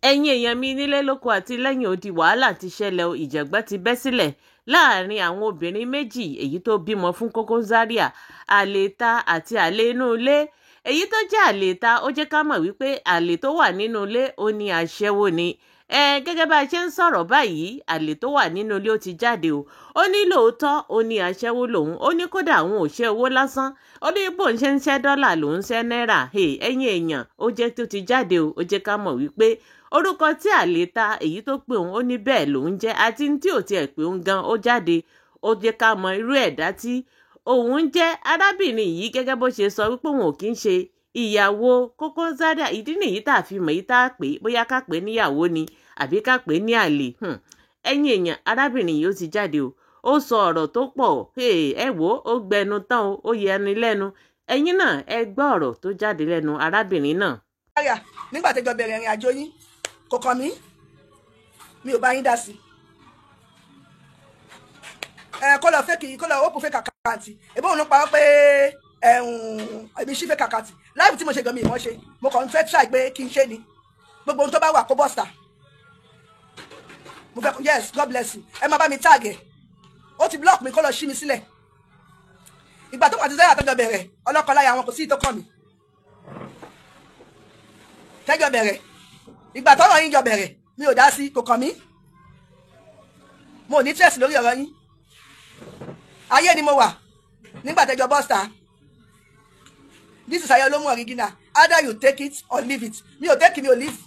Ẹ̀yin èèyàn mi nílé lóko àti lẹ́yìn odi, wàhálà ti ṣẹlẹ̀ o. Ìjàngbọ̀n ti bẹ́ sílẹ̀ láàrin àwọn obìnrin méjì èyí tó bímọ fún Koko Zaria, àlèta àti àlè inú ilé. Èyí tó jẹ́ àlèta, ó jẹ́ ká mọ̀ wípé àlè tó wà nínú ilé ó ní aṣẹ́wó ni. Ẹ gẹ́gẹ́ bá a ṣe ń sọ̀rọ̀ báyìí, àlè tó wà nínú ilé ó ti jáde o. Ó ní lóòótọ́, ó ní aṣẹ́wó lòun. Ó ní kódà òun ò ṣe owó lásán, ó ní bóun ṣe ń ṣẹ́ dọ́là lòun ṣẹ́ náírà. Ẹ̀yin èèyàn, ó jẹ́ tó ti jáde o. Ó jẹ́ ká mọ̀ wípé orúkọ tí àlè ta èyí tó pé òun, ó ní bẹ́ẹ̀ lòun jẹ́, àti tí ò tiẹ̀ pé òun gan ó jáde. Ó jẹ́ ká mọ irú ẹ̀dá tí òun jẹ́. Arábìnrin yìí, gẹ́gẹ́ bó ṣe sọ wípé òun ò kí ń ṣe ìyàwó Koko Zaria, ìdí nìyí tá a fi mọ̀ yìí tá a pè bóyá ká pè níyàwó ni àbí ká pè ní àlè. Ẹ̀yin èèyàn, arábìnrin yìí ó ti jáde o. Ó sọ ọ̀rọ̀ tó pọ̀. Ẹ wò ó, gbẹnu tán o, ó yẹni lẹ́nu. Ẹ̀yin náà ẹ gbọ́ ọ̀rọ̀ tó jáde lẹ́nu arábìnrin náà. Nígbà tẹ́jọ bẹ̀rẹ̀ ìrìn àjò yín, kò kàn mí, mi ò bá yín dá sí. Ẹ kó lọ fake, kó lọ open fake account. Ìbọn òun ló parọ́ pé ẹ̀hún ibi ṣí fake account láìpẹ́ tí mo ṣe gan mi ìmọ̀ ṣe. Mo kàn ń fẹ́ try pé kí n ṣe ni gbogbo ohun tó bá wà kó bọ́sà mo fẹ́. Yes, God bless you. Ẹ máa bá mi tag ẹ̀. Ó ti block mi, kó lọ ṣí mi sílẹ̀. Ìgbà tó wà ti Zaria tọ́jọ́ bẹ̀rẹ̀ ọlọ́kọláya wọn, kò sí ìtọ́kàn mi. Tẹ́jọ́ bẹ̀rẹ̀, ìgbà tọ́rọ̀ yín jọ bẹ̀rẹ̀, mi ò dá sí, kò kàn mí. Mo ò ní stress lórí ọ̀rọ̀ yín. Ayé ni mo wà nígbà tẹ́jọ́ bọ́sà. This is Ayọ̀ Olómù original. Either you take it or leave it. Mi ò take, mi ò leave.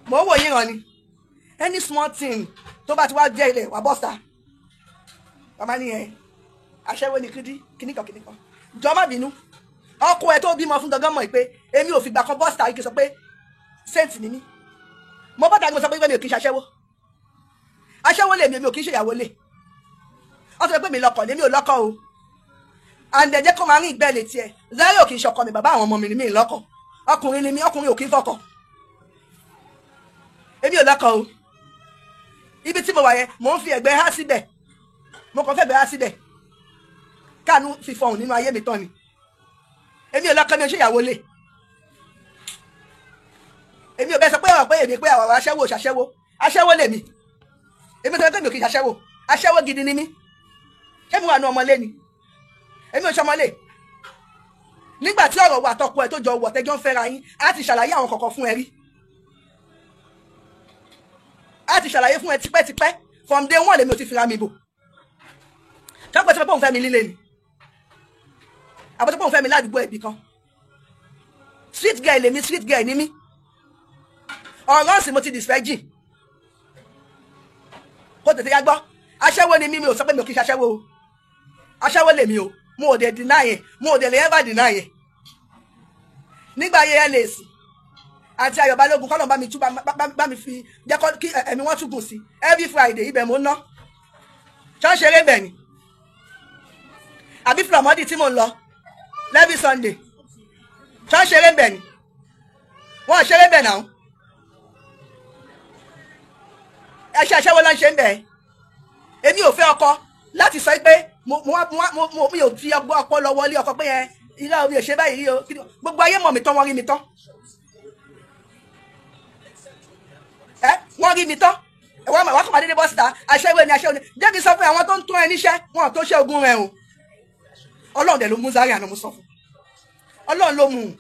Mo ń wò yín ràn ni. Any small thing tó bá ti wá jẹ́ ilẹ̀ wà bọ́sà, màmá ní ẹ aṣẹ́wó ni kíndí kíníkan kíníkan. Jọ má bínú, ọkọ ẹ tó bímọ fún gangan mọ̀ pé èmi ò fìgbà kan bọ́sà kí n sọ pé saint ni mí. Mo bọ́ta kí mo sọ pé mi ò kí ń ṣaṣẹ́wó. Aṣẹ́wó lèmi, èmi ò kí ń ṣèyàwó lè. Wọ́n sọ pé mi lọ́kọ, lèmi ò lọ́kọ o. And ẹ jẹ́ kó máa rí ìgbẹ́ létí ẹ̀. Zaria ò kì í ṣọkọ mi, bàbá àwọn ọmọ mi ni. Mi lọ́kọ, ọkùnrin ni mi, ọkùnrin ò kí ń fọkọ. Èmi ò lọ́kọ o. Ibi tí mo wà yẹn, mò ń fi ẹ̀gbẹ́ há síbẹ̀. Mo kàn fẹ́ ẹ̀gbẹ́ há síbẹ̀ káànú fi fọhùn nínú ayé mi tán ni. Èmi ò lọ́kọ, mi ò ṣèyàwó lè. Èmi ò bẹ sọ pé ọ̀rọ̀ pé èmi pé àwọn aṣẹ́wó ṣaṣẹ́wó. Aṣẹ́wó lèmi, èmi sọ pé mi ò kì í ṣaṣẹ́wó. Aṣẹ́wó gidi ni mí. Ṣé mi wà ní ọmọlé ni? Èmi ò ṣọmọlé. Nígbà tí ọ̀rọ̀ wà tọkọ ẹ̀ tó jọ wọ̀, tẹ́jọ́ ń fẹ́ra yín, á ti ṣàlàyé àwọn kọ̀ọ̀kan fún ẹ rí, á ti ṣàlàyé fún ẹ tipẹ́tipẹ́. From day one lèmi ò ti fira mi bò. Ṣọ́pẹ́ tí wọ́n fẹ́ mi líle ni àbọ̀tí pé òun fẹ́ mi ládùúgbò ẹ̀bì kan. Street girl lèmi, street girl ni mí. Ọ̀rọ̀ sì mo ti disvirgin. Kó tètè yá gbọ́, aṣẹ́wó ni mí. Mi ò sọ pé mi ò kí ṣe aṣẹ́wó o. Aṣẹ́wó lèmi o. Mo ò dé deny ẹ̀, mo ò dé lè ever deny ẹ̀. Nígbà ayé LAC àti Ayọ̀ Balógun, kọ́nà bá mi tú bá mi fi jẹ́ kí ẹ̀mí wọ́n tún gùn sí, every Friday ibẹ̀ mo ń ná ṣọ́ọ̀ṣeré bẹ̀ ni, àbí flọ̀mọ́dì tí mò ń lọ every Sunday, ṣọ́ọ̀ṣeré bẹ̀ ni. Wọ́n ṣeré bẹ̀ náà. Ẹṣẹ́ aṣẹ́wó ló ń ṣe ń bẹ̀. Èmi ò fẹ́ ọkọ láti sọ pé mo mo mi ò fi ọpọlọ wọlé ọkọ pé ẹ irọ́, mi ò ṣe báyìí rí o. Gbogbo ayé mọ̀ mi tán, wọ́n rí mi tán. Ẹ wọ́n rí mi tán. Ẹ wọ́n wá kọ́ máa dédé bọ́ síta, aṣẹ́wó ni, aṣẹ́wó ni. Jẹ́ kí n sọ fún àwọn tó ń tún ẹ níṣẹ́, wọn ò tó ṣe ogun rẹ o. Ọlọ́run dẹ̀ ló mú Zaria àná. Mo sọ fún Ọlọ́run ló mú un,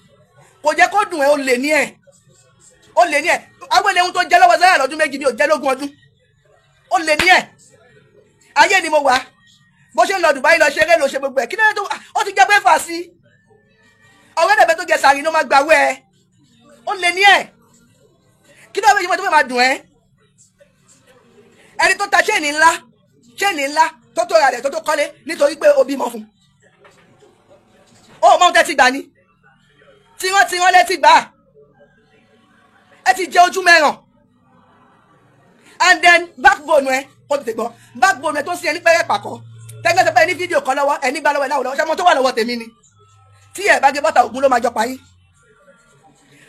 kò jẹ́ kó dùn ẹ́. Ó lè ní ẹ̀, ó lè ní ẹ̀. Awele ohun tó jẹ́ lọ́wọ́ Zaria lọ́dún 2, mi ò jẹ́ lógún ọdún. Ó lè ní ẹ̀. Ayé ni mo wà. Bó ṣe ń lọ Dubai lọ ṣeré, lọ ṣe gbogbo ẹ̀, kí ló dé tó ó ti jẹ́ pé fà sí ọ̀rẹ́ dẹ̀bẹ̀ tó jẹ sàrí ló máa gbàwé ẹ̀. Ó lè ní ẹ̀. Kí ló dé tó fẹ́ máa dùn ẹ́? Ẹni tó ta chain ńlá, chain ńlá tó ra rẹ̀, tó kọ́lé nítorí pé ó bímọ fún ó mọ ohun tẹ́ ti gbà ní tiwọn tiwọn lẹ́tí gbà. Ẹ ti jẹ ojú mẹ́ràn. And then backbone ẹ, kó tètè gbọ́, backbone ẹ tó ń sin ẹni pẹ́rẹ́ pàkọ́ tẹ́gbẹ́ sọ pé ẹni fídíò kan lọ́wọ́, ẹni gbá lọ́wọ́ ẹ láwùlọ́wọ́. Ṣé mo tó wà lọ́wọ́ tèmi ni tí ẹ bá gé bọ́tà, ògùn ló máa jọ pa yín.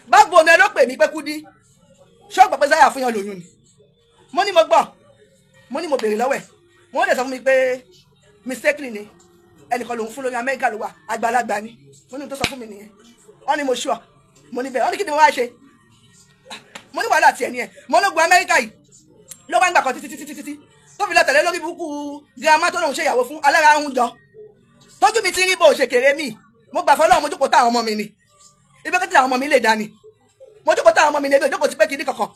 Backbone ẹ ló pè mí pé, "Kúdí, ṣọ́ọ̀gbà pé Zaria fún yàn lóyún ni?" Mo ní mo gbọ́. Mo ní mo béèrè lọ́wọ́ ẹ̀. Wọ́n dẹ̀ sọ fún mi pé mistakenly ni, ẹnìkan lòun fún lórí, Amẹ́ríkà ló wà, àgbàlagbà ni. Mo ní tó sọ fún mi nìyẹn. Wọ́n ní mo sure. Mo ní bẹ́ẹ̀. Wọ́n ní kí ni mo wá ṣe? Mo ní wàhálà tiẹ̀ ni ẹ̀. Mo ló gun Amẹ́ríkà yìí ló wá ń gbà kan títí títí títí tó fi lọ tẹ̀lé lórí burúkú girama tó lòun ṣe ìyàwó fún alára ń jọ. Tójú mi ti rí bó ṣe kéré mi. Mo gbà fọlọ́run, mo jókòó táwọn ọmọ mi ni. Ibi kí àwọn ọmọ mi lè dání. Mo jókòó táwọn ọmọ mi ni, ebi ò jókòó ti pé kinní kankan.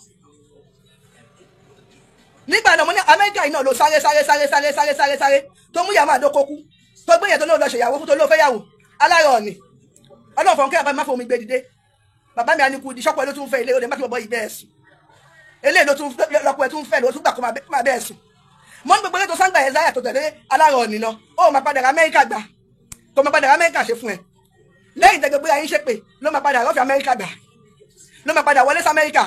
Nígbà náà mo ní Amẹ́ríkà yìí náà ló sáré sáré sáré sáré sáré sáré sáré tó mú yàrá àdókòkú tó gbé yẹn tó lóun lọ ṣèyàwó fún tó lóun fẹ́ yàwó alára ọ̀nì. Ọlọ́run fọ̀n kí bàbá mi má fomi gbé dìde. Bàbá mi á ní kú di ṣọ́pọ̀ ló tún fẹ́ ilé olè má kí bọ̀bọ̀ yìí bẹ́ẹ̀ sùn. Eléyìí ló tún lọ́pọ̀ ẹ̀ tún fẹ́ ló tún gbà kó máa bẹ́ẹ̀ sùn. Mo ní gbogbo eré tó sáńgbà yẹn Zaria tó tẹ̀lé alára ọ̀nì lọ. Ó máa padà Amẹ́ríkà gbà. Kò máa padà Amẹ́ríkà ṣe fún ẹ. Lẹ́yìn tẹ́gbẹ́ gbé ayé ṣépè ló máa padà rọ́ọ̀fì Amẹ́ríkà gbà. Ló máa padà wọlé sí Amẹ́ríkà.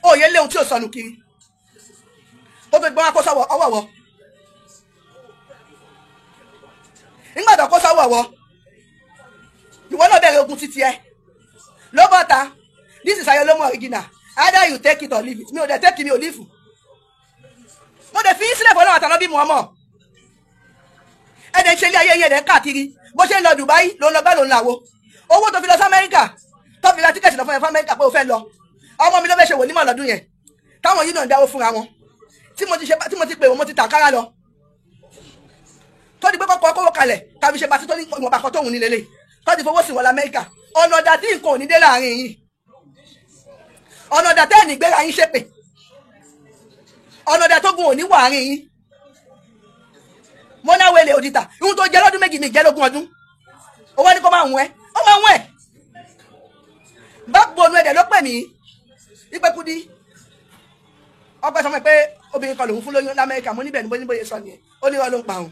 Ó yẹ léhun tí ò sọnù kiri. Ó fi gbọ́n kó sọ́wọ́ ọwọ́ wọ. Nígbà tó kó sọ́wọ́ wọ, ìwọ náà bẹ̀rẹ̀ ogun títí ẹ. Ló bọ́ta, this is Ayolomo original. Either you take it or leave it. Mi ò dẹ̀ take mi ò leave. Mo dẹ̀ fi í sílẹ̀ fọlọ́wọ́ àtàlọ́ bí mu ọmọ. Ẹ̀dẹ̀ ń ṣe ilé ayé yẹn dẹ̀ ń káàkiri. Bó ṣe ń lọ Dubai ló ń lọ gbá ló ń làwo. Owó tó fi lọ sí Amẹ́ríkà tó fi ra tíkẹ̀tì lọ fún ẹ fún Amẹ́ríkà pé o fẹ́ lọ. Ọmọ mi ló fẹ́ ṣe wòlímọ̀ lọ́dún yẹn. Táwọn yìí náà ń dáwó fúnra wọn. Tí mo ti ṣe tí mo ti pè wọ́n mo ti tàkárà lọ. Tó di pé kọ́kọ́ kówó kalẹ̀ tàbí ṣe pàṣẹ tó ní ìwọ̀nba kan tóun nílé lé. Tó ti fowó sí wọn l'Amẹ́ríkà. Ọ̀nà ọ̀dà tí nǹkan ò ní dé láàrin yìí. Ọ̀nà ọ̀dà tẹ́ẹ̀ ní gbéra yín ṣépè. Ọ̀nà ọ̀dà tó gun ò ní wà àárín yín. Mo náwó èlé òdìtà. Ihun tó jẹ́ lọ́dún méjì mi jẹ́ lógún ọdún. Owó ní kó máa wùn ẹ́. Ó máa wùn ẹ́. Báwo ẹ̀dẹ̀ ló pè mí? Ìpè Kudi. Ọpẹ́ sọ fún mi pé obìnrin kan lòun fún lóyún l'Amẹ́ríkà. Mo níbẹ̀ ni mo ní bóyá sọ nìyẹn. Ó ní irọ́ ló ń pa òun.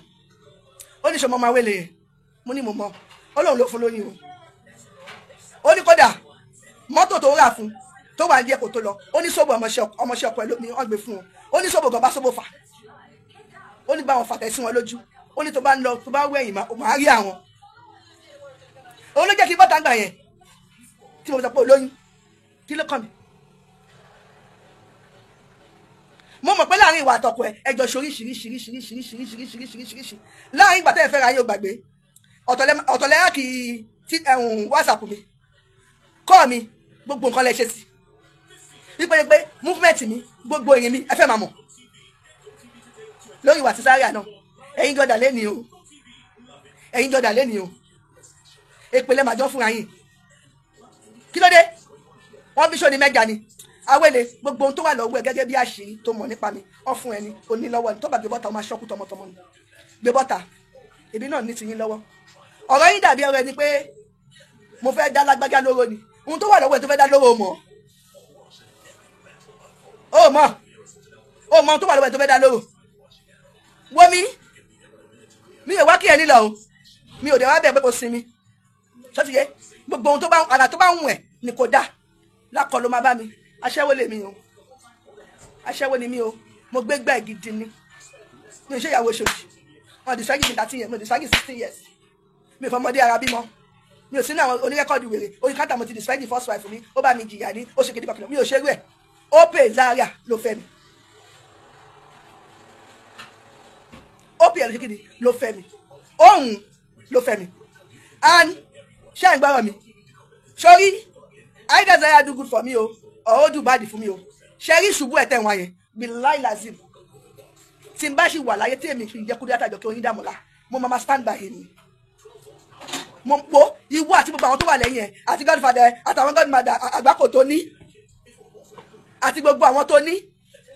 Ó ní ṣe mo máa wélé yẹn. Mo ní mo mọ̀. Ó lóun ló fún lóyún o. Ó ní kódà mọ́tò tó rà fún tó wà ní ẹ̀kọ́ tó lọ. Ó ní sóbò ọmọọṣẹ́ ọkọ ẹ̀ ló ní wọ́n gbé fún wọn. Ó ní sóbò gan bá sóbò fà. Ó ní bá wọn fàtẹ́ sí wọn lójú. Ó ní tó bá ń lọ tó bá wẹ̀yìn máa rí àwọn. Òun ló jẹ́ kí bọ́tà gbà yẹn tí mo sọ pé olóyún kí ló kàn mí. Mo mọ̀ pé láàrin ìwà àtọkọ ẹ ẹjọ́ ṣoríṣiríṣiríṣiríṣiríṣiríṣiríṣiríṣi láàrin ìgbà tẹ́ ẹ fẹ́ ra yóò gbàgbé ọ̀tọ̀lẹ́yà kì í ti ẹ̀hún WhatsApp mi kọ́ mi gbogbo nǹkan lẹ ṣe sí wípé pé movement mi gbogbo ìrìn mi ẹ fẹ́ máa mọ̀ lórí ìwà tí Zaria náà. Ẹ̀yin jọ̀dà lẹ́ni o, ẹ̀yin jọ̀dà lẹ́ni o, èpè lẹ́ màjọ́ fúnra yín. Kí ló dé? Wọ́n bí sóni mẹ́ja ni awele gbogbo ohun tó wà lọ́wọ́ ẹ gẹ́gẹ́ bí àṣírí tó mọ̀ nípa mi ọ fún ẹni onílọ́wọ́ ni tó bá gbé bọ́ta ó máa ṣọ́kú tọmọtọmọ ni gbé bọ́ta èmi náà ní tiyín lọ́wọ́. Ọ̀rọ̀ yín dàbí ọ̀rọ̀ ẹni pé mo fẹ́ dá lágbájá lóró ni ohun tó wà lọ́wọ́ ẹ tó fẹ́ dá lóró mọ̀ ó mọ̀ ó mọ̀ ohun tó wà lọ́wọ́ ẹ tó fẹ́ dá lóró. Wo mi mi ò wá kí ẹ nílọ o, mi ò dẹ̀ wá bẹ̀ pé kò sinmi sọ́tìyẹ gbogbo ohun tó bá ara tó bá ń wẹ̀ ni kò dá lákọ ló máa bá mi. Aṣẹ́wó lèmi o, aṣẹ́wó ni mi o, mo gbé gbẹ́ gidi ni, mi ò ṣe ìyàwó ṣòṣì. Wọn di ṣáàgì mi 13 years, mo di ṣáàgì 16 years, mi ò fọmọdé ara bímọ, mi ò sínú àwọn onírẹ́kọ̀dù wèrè orí kántà. Mo ti di ṣáàgì first wife mi, ó bá mi jìyà ní oṣù kejì kọkànlá, mi ò ṣerú ẹ̀. Ó pè Zaria ló fẹ́ mi, ó pè ẹ̀rọ kejì ló fẹ́ mi, òun ló fẹ́ mi. And ṣé ẹ̀ ń gbọ́rọ̀ mi? Sórí either Zaria do good for me o or ó do bad fún mi o, ṣe rí ìṣubú ẹ̀ tẹ̀ wọ́n yẹn billahi lazim tí n bá ṣì wà láyé tí èmi fi jẹ́ Kúdí Àtàjọkẹ́ Oyíndàmọ́lá, mo máa stand by him. Mo po ìwọ àti gbogbo àwọn tó wà lẹ́yìn ẹ̀ àti godfather ẹ̀ àtàwọn godmother àgbákò tó ní àti gbogbo àwọn tó ní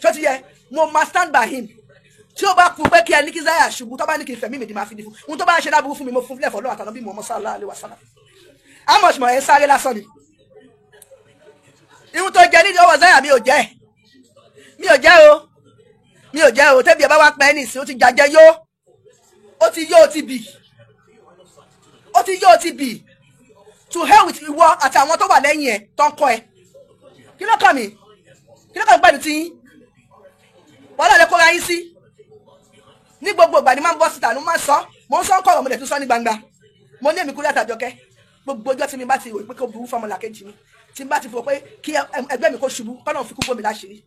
tó ti yẹ, mo máa stand by him. Tí ó bá kú pé kí ẹ ní kí Zaria ṣubú, tó bá ní kí n fẹ̀mí mi di máa fi di fún ohun tó bá ṣe láburú fún mi, mo fún fúnlẹ̀ fọlọ́ àtàwọn bí mo mọ sallallahu alaihi wasallam. How much mọ̀ ẹ́ sáré lásán ni ihun tó jẹ nídìí ọwọ́ Zaria mi ò jẹ́, mi ò jẹ́ o, mi ò jẹ́ o. Tẹ́bi ẹ bá wá pẹ́ nìsín, ó ti jàjẹ́ yó, ó ti yó, ó ti bì, ó ti yó, ó ti bì. To hell with ìwọ àti àwọn tó wà lẹ́yìn ẹ̀ tó ń kọ́ ẹ. Kí ló kàn mí? Kí ló kàn mí pẹ̀lú tiyín? Wàhálà lè kóra yín sí. Ní gbogbo ìgbà ni máa ń bọ́ síta ló máa ń sọ, mo ń sọ ń kọ̀rọ̀, mo dẹ̀ tún sọ ní gbangba. Mo ní èmi Kúdí Àtàjọkẹ́, gbogbo ọjọ́ tí mi bá ti rò pé kó burú fọmọ làkejì mi, tí n bá ti fò pé kí ẹgbẹ́ mi kó ṣubú, kọ́nà fi kú bómi láṣìírí.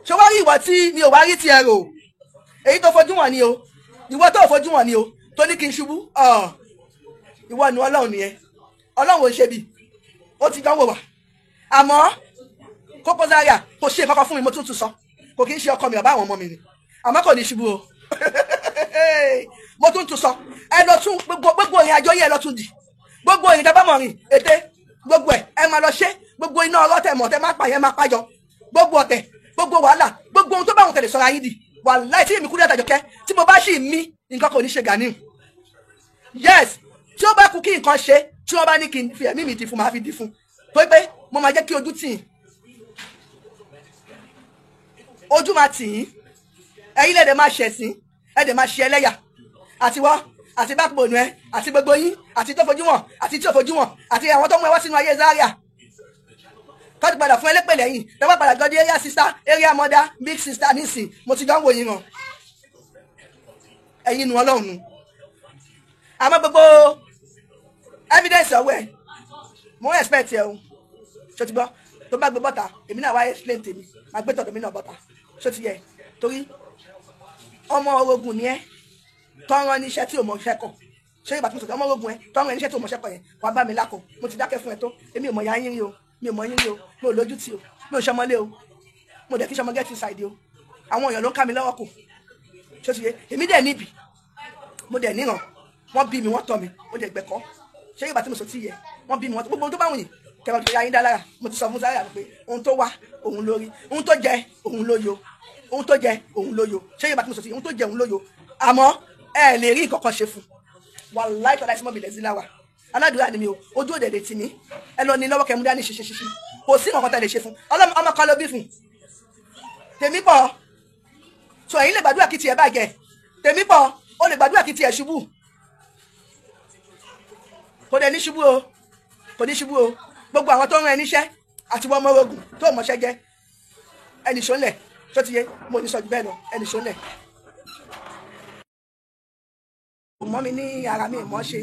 Ṣé wá rí ìwọ tí mi ò wá rí tiẹ̀ rò? Èyí tó fojú wọn ni o, ìwọ tó fojú wọn ni o, tó ní kí n ṣubú, ìwọ nu Ọlọ́run nìyẹn. Ọlọ́run ò ṣe bí, ó ti dánwò wá. Àmọ́ Koko Zaria kò ṣe kankan fún mi, mo tún tún sọ, kò kí ń ṣe ọkọ mi, bàbá àwọn ọmọ mi ni, àmọ́ kò ní ṣubú o. Mo tún tún sọ, ẹ lọ tún gbogbo ìrìn àjò yẹn, ẹ lọ tún dì gbogbo ìrìn tẹ́ bá mọ̀ rìn ète gbogbo ẹ, ẹ máa lọ ṣe gbogbo iná ọlọ́tẹ̀ mọ̀ tẹ́ máa pa yẹn, máa pàjọ gbogbo ọ̀tẹ̀, gbogbo wàhálà, gbogbo ohun tó bá wọn tẹ̀lé sọ̀rọ̀ ayín di wàhálà. Tí èmi Kúdírát Àjọkẹ́ tí mo bá sì mí, nǹkan kò ní ṣe Ganiu. Yes, tí ó bá kú kí nǹkan ṣe, tí wọ́n bá ní kí n fi ẹ̀mí mi di fún, máa fi di fún, tó pé mo máa jẹ́ kí ojú tì yín, ojú máa tì yín. Ẹ̀yin lẹ́dẹ̀ máa ṣẹ̀sín, ẹ̀dẹ̀ máa ṣe ẹlẹ́yà, àti wọ́ àti bákùbọ̀nù ẹ àti gbogbo yín, àti tó fojú wọn àti tí ò fojú wọn, àti àwọn tó mú ẹ wá sínú ayé Zaria kọ́tù padà fún ẹlẹ́pẹ̀ lẹ́yìn tẹ́wọ́ padà gọ́dí area sister, area mother, big sister. Nísìn mo ti jọ ń wò yín hàn, ẹ̀yin nu ọlọ́run nu. Àmọ́ gbogbo evidence ọwọ́ ẹ̀, mo ń expect ẹ o. Ṣó ti gbọ́? Tó bá gbé bọ́ta, èmi náà wá explain tèmi, máa gbé tọ̀dọ̀ mi náà bọ́ta. Ṣó ti yẹ? Torí ọmọ orogun ni ẹ tọ́ran níṣẹ́ tí ò mọ̀ iṣẹ́ kọ̀. Ṣé ìgbà tí mo sọ̀tọ̀ ọmọ orogun ẹ tọ́ran níṣẹ́ tí ò mọ̀ iṣẹ́ kọ̀ yẹn, wàá bá mi lákọ̀. Mo ti dákẹ́ fún ẹ tó. Èmi ò mọ̀ ya yín rí o, mi ò mọ̀ yín rí o, mi ò lójú tì o, mi ò ṣọmọlé o, mo dẹ̀ kí ṣọmọ get inside o. Àwọn èèyàn ló ń ká mi lọ́wọ́ kù. Ṣó ti yé? Èmi dẹ̀ níbi mo dẹ̀ níran, wọ́n bí mi, wọ́n tọ́ mi, mo dẹ̀ gbẹ̀kọ́. Ṣé ìgbà tí mo sọ tí yẹ, wọ́n bí mi, wọ́n gbogbo ohun tó bá wùn yìí kẹwàá tó yá yín dá lára. Mo ti sọ fún Zaria pé ohun tó wá òun lórí, ohun tó jẹ òun ló yo, ohun tó jẹ òun ló yo. Ṣé ìgbà tí mo sọ tí ohun tó jẹ òun ló yo, àmọ́ ẹ lè rí nǹkan kan ṣe fún. Wàláì tọ́lá ìsúnmọ́ mi lẹ̀ sí láwà aládùúrà ni mi o, ojú òde lè tì mí. Ẹ lọ ní lọ́wọ́ kẹmú dání ṣiṣi ṣiṣi, kò sí nǹkan kan tẹ́ lè ṣe fún. Ọmọ kan ló bí fún tèmi pọ̀ so ẹ̀yin lè gbàdúrà kí tiẹ̀ bàjẹ́, tèmi pọ̀, ó lè gbàdúrà kí tiẹ̀ ṣubú, kò dẹ̀ ní ṣubú o, kò ní ṣubú o. Gbogbo àwọn tó ń rán ẹ níṣẹ́ àti wọ́n ọmọ ogun tó mọṣẹ́ jẹ́, ẹnì ṣọlẹ̀ tó ti yé, mo ní sọ jù bẹ́ẹ̀ lọ, ẹnì ṣọlẹ̀. Kò mọ́ mi ní ara mi mọ́ ṣe.